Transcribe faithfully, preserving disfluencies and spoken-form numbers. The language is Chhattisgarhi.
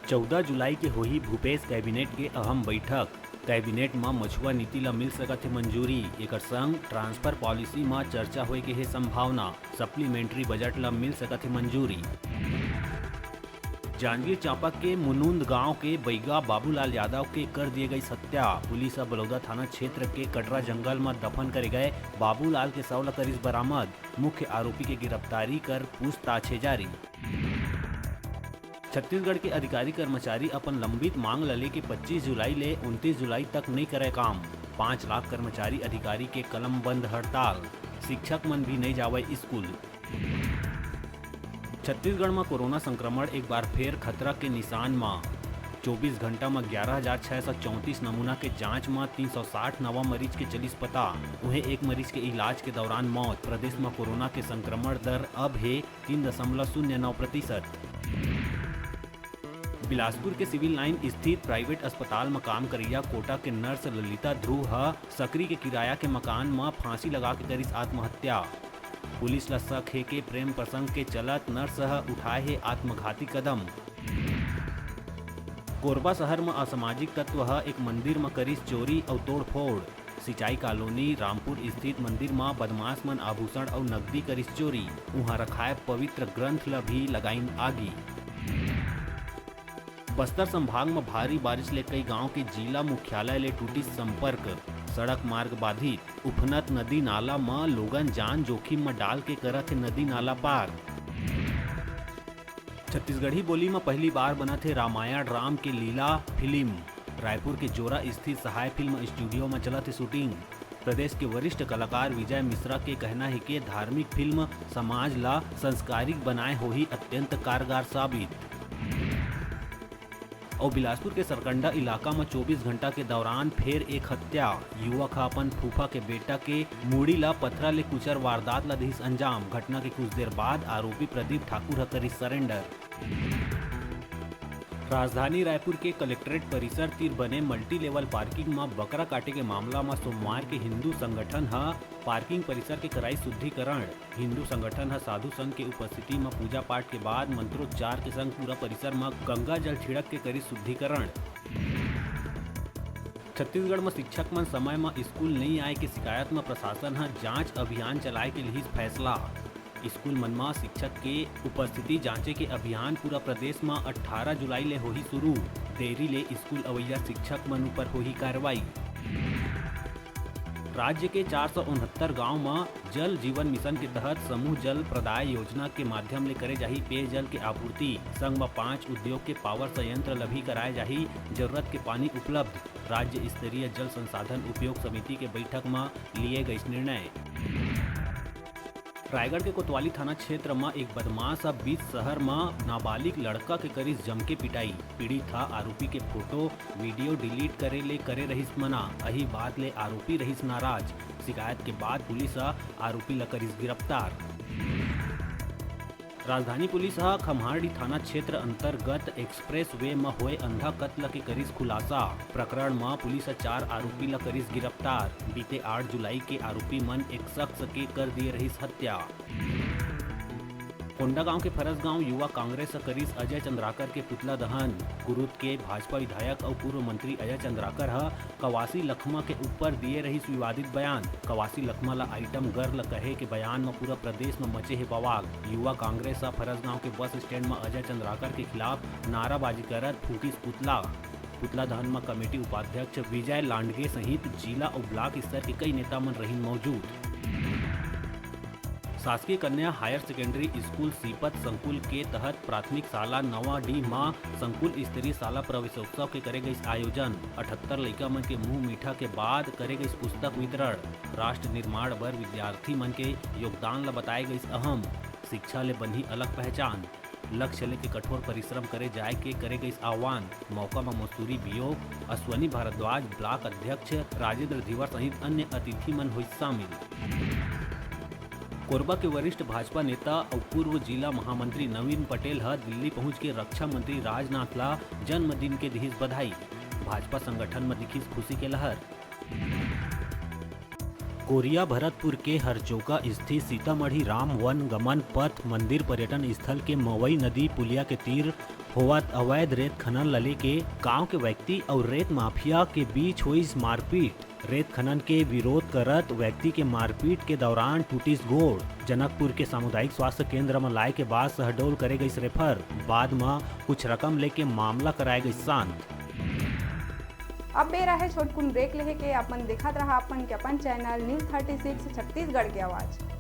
चौदह जुलाई के होही भूपेश कैबिनेट के अहम बैठक। कैबिनेट म मछुआ नीति ल मिल सकत हे मंजूरी। एकर संग ट्रांसफर पॉलिसी म चर्चा होए के हे संभावना। सप्लीमेंट्री बजट ल मिल सकत हे मंजूरी। जांजगीर चांपा के मुनुंद गांव के बैगा बाबूलाल यादव के कर दिए गई हत्या। पुलिस ह बलौदा थाना क्षेत्र के कटरा जंगल म दफन करे गए बाबूलाल के शव ल करिस बरामद। मुख्य आरोपी के गिरफ्तारी कर पूछताछ हे जारी। छत्तीसगढ़ के अधिकारी कर्मचारी अपन लंबित मांग ल लेके पच्चीस जुलाई ले उनतीस जुलाई तक नइ करय काम। पाँच लाख कर्मचारी अधिकारी के कलम बंद हड़ताल। शिक्षक मन भी नइ जावय स्कूल। छत्तीसगढ़ म कोरोना संक्रमण एक बार फेर खतरा के निशान म। चौबीस घंटा म ग्यारह हजार छह सौ चौंतीस नमूना के जांच म तीन सौ साठ नवा मरीज के चलिस पता। उहें, एक मरीज के इलाज के दौरान मौत। प्रदेश म कोरोना के संक्रमण दर अब हे तीन दशमलव शून्य नौ प्रतिशत। बिलासपुर के सिविल लाइन स्थित प्राइवेट अस्पताल म काम करइया कोटा के नर्स ललिता ध्रुव ह सकरी के किराया के मकान म फांसी लगा के करिस आत्महत्या। पुलिस ल शक हे के प्रेम प्रसंग के चलत नर्स ह उठाए हे आत्मघाती कदम। कोरबा शहर म असामाजिक तत्व ह एक मंदिर म करिस चोरी अउ तोड़फोड़। सिंचाई कॉलोनी रामपुर स्थित मंदिर म बदमाश मन आभूषण अउ नकदी करिस चोरी। उहां रखाए पवित्र ग्रंथ ल भी लगाइन आगी। बस्तर संभाग म भारी बारिश ले कई गांव के जिला मुख्यालय ले टूटिस संपर्क। सड़क मार्ग बाधित। उफनत नदी नाला म लोगन जान जोखिम म डाल के करत हे नदी नाला पार। छत्तीसगढ़ी बोली म पहली बार बनत हे रामायण राम के लीला फिल्म। रायपुर के जोरा स्थित सहाय फिल्म स्टूडियो म चलत हे शूटिंग। प्रदेश के वरिष्ठ कलाकार विजय मिश्रा के कहना हे के धार्मिक फिल्म समाज ला संस्कारिक बनाए होही अत्यंत कारगर साबित। अउ बिलासपुर के सरकंडा इलाका म चौबीस घंटा के दौरान फेर एक हत्या। युवक ह अपन फूफा के बेटा के मुड़ी ला पथरा ले कुचर वारदात ला दिस अंजाम। घटना के कुछ देर बाद आरोपी प्रदीप ठाकुर ह करिस सरेंडर। राजधानी रायपुर के कलेक्ट्रेट परिसर तीर बने मल्टी लेवल पार्किंग म बकरा काटे के मामला म सोमवार के हिंदू संगठन ह पार्किंग परिसर के कराई शुद्धिकरण। हिंदू संगठन ह साधु संघ के उपस्थिति म पूजा पाठ के बाद मंत्रोच्चार के संग पूरा परिसर म गंगा जल छिड़क के करिस शुद्धिकरण। छत्तीसगढ़ म शिक्षक मन समय म स्कूल नइ आए के शिकायत म प्रशासन ह जांच अभियान चलाए के लिहिस फैसला। स्कूल मन म शिक्षक के उपस्थिति जांचे के अभियान पूरा प्रदेश म अट्ठारह जुलाई ले होही शुरू। देरी ले स्कूल अवइया शिक्षक मन ऊपर होही कार्रवाई। राज्य के चार सौ उनहत्तर गांव म जल जीवन मिशन के तहत समूह जल प्रदाय योजना के माध्यम ले करे जाही पेयजल के आपूर्ति। संग म पांच उद्योग के पावर संयंत्र ल भी कराए जाही जरूरत के पानी उपलब्ध। राज्य स्तरीय जल संसाधन उपयोग समिति के बैठक म लिए गइस निर्णय। रायगढ़ के कोतवाली थाना क्षेत्र म एक बदमाश ह बीच शहर म नाबालिग लड़का के करिस जमके पिटाई। पीड़ित ह आरोपी के फोटो, वीडियो डिलीट करे ले करे रहिस मना। अही बात ले आरोपी रहिस नाराज। शिकायत के बाद पुलिस ह आरोपी ल करिस गिरफ्तार। राजधानी पुलिस ह खम्हारडीह थाना क्षेत्र अंतर्गत एक्सप्रेस वे म होए अंधा कत्ल के करिस खुलासा। प्रकरण म पुलिस ह चार आरोपी ल करिस गिरफ्तार। बीते आठ जुलाई के आरोपी मन एक शख्स के कर दिए रहिस हत्या। कोंडागांव के फरसगांव युवा कांग्रेस ह करिस अजय चंद्राकर के पुतला दहन। कुरूद के भाजपा विधायक अउ पूर्व मंत्री अजय चंद्राकर ह कवासी लखमा के ऊपर दिए रहिस विवादित बयान। कवासी लखमा ल आइटम गर्ल कहे के बयान म पूरा प्रदेश म मचे हे बवाल। युवा कांग्रेस ह फरसगांव के बस स्टैंड म अजय चंद्राकर के खिलाफ नाराबाजी करत फूकिस पुतला। पुतला दहन म कमेटी उपाध्यक्ष विजय लांडगे सहित जिला अउ ब्लॉक स्तर के कई नेता मन रहिन मौजूद। शासकीय कन्या हायर सेकेंडरी स्कूल सीपत संकुल के तहत प्राथमिक शाला नवा डीह म संकुल स्तरीय शाला प्रवेशोत्सव के करे गइस आयोजन। अठहत्तर लइका मन के मुंह मीठा के बाद करे गइस पुस्तक वितरण। राष्ट्र निर्माण बर विद्यार्थी मन के योगदान ल बताए गइस अहम। शिक्षा ले बनही अलग पहचान। लक्ष्य लेके कठोर परिश्रम करे जाए के करे गइस आह्वान। मौका म मसूरी बीओ अश्वनी भारद्वाज, ब्लॉक अध्यक्ष राजेंद्र धीवर सहित अन्य अतिथि मन होइस शामिल। कोरबा के वरिष्ठ भाजपा नेता अउ पूर्व जिला महामंत्री नवीन पटेल ह दिल्ली पहुंच के रक्षा मंत्री राजनाथ ला जन्मदिन के दिहिस बधाई। भाजपा संगठन म दिखिस खुशी के लहर। कोरिया भरतपुर के हरजोगा स्थित सीतामढ़ी राम वन गमन पथ मंदिर पर्यटन स्थल के मवई नदी पुलिया के तीर होवत अवैध रेत खनन ल लेके गांव के व्यक्ति अउ रेत माफिया के बीच होइस मारपीट। रेत खनन के विरोध करत व्यक्ति के मारपीट के दौरान टूटिस गोड़। जनकपुर के सामुदायिक स्वास्थ्य केंद्र म लाए के बाद शहडोल करे गइस रेफर। बाद म कुछ रकम लेके मामला कराए गइस शांत। अब बेरा हे छोटकुन ब्रेक लेहे के। अपन देखत रहा अपन के अपन channel news thirty six Chhattisgarh के आवाज़।